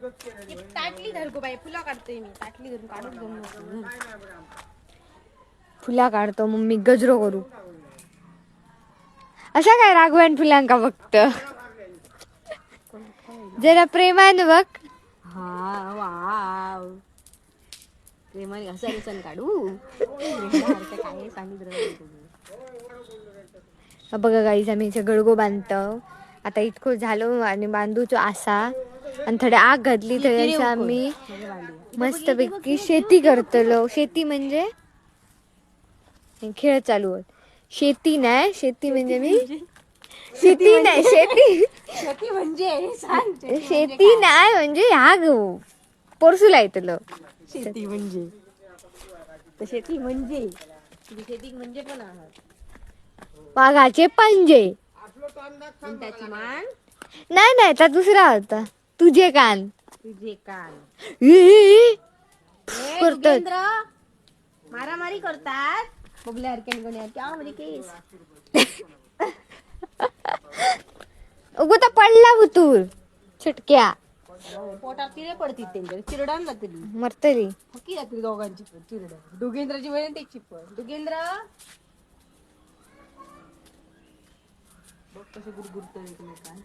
ताटली धर go by, फुला काढतोय मी. ताटली धरून काढून घेऊन नको. फुला काढतो मम्मी, गजरो करू. अशा काय रागवान फुलांका बघत? जरा प्रेमान बघ. हा, वाव. प्रेमाने घासा घासान काढू. काय सांगितलं? बघा गाईज, आम्ही इथे गडगो बांधतो. आता इतकं झालो आणि बांधूचो आसा आणि थोडे आग घातली थंय. असं आम्ही मस्तपैकी शेती करतलो. शेती म्हणजे खेळ चालू होत. शेती नाही, शेती म्हणजे मी शेती नाही, शेती. शेती म्हणजे सांग. शेती नाही म्हणजे ह्या गो पोरसू लायतलो. शेती म्हणजे तर शेती म्हणजे तुझी शेती म्हणजे पण आहात. वाघाचे पंजे. पण त्याची मान. नाही नाही, त्या दुसरा होता, तुझे कान. तुझे कान. E, E, E. ए, करतात. तुगेंद्र, मारामारी करतात बबल्यासारखे आणि गोण्यासारखे. म्हणजे केस. अगो, तर पडला भुतूर छटक्या. पोटात किडे पडतील त्यांच्या, चिरडान जातली. मरतली. हकी जातली दोघांची पण चिरडा, डुगेंद्राची पण आणि त्याची पण. डुगेंद्र बघ कसे गुरगुरतात एकमेकांना.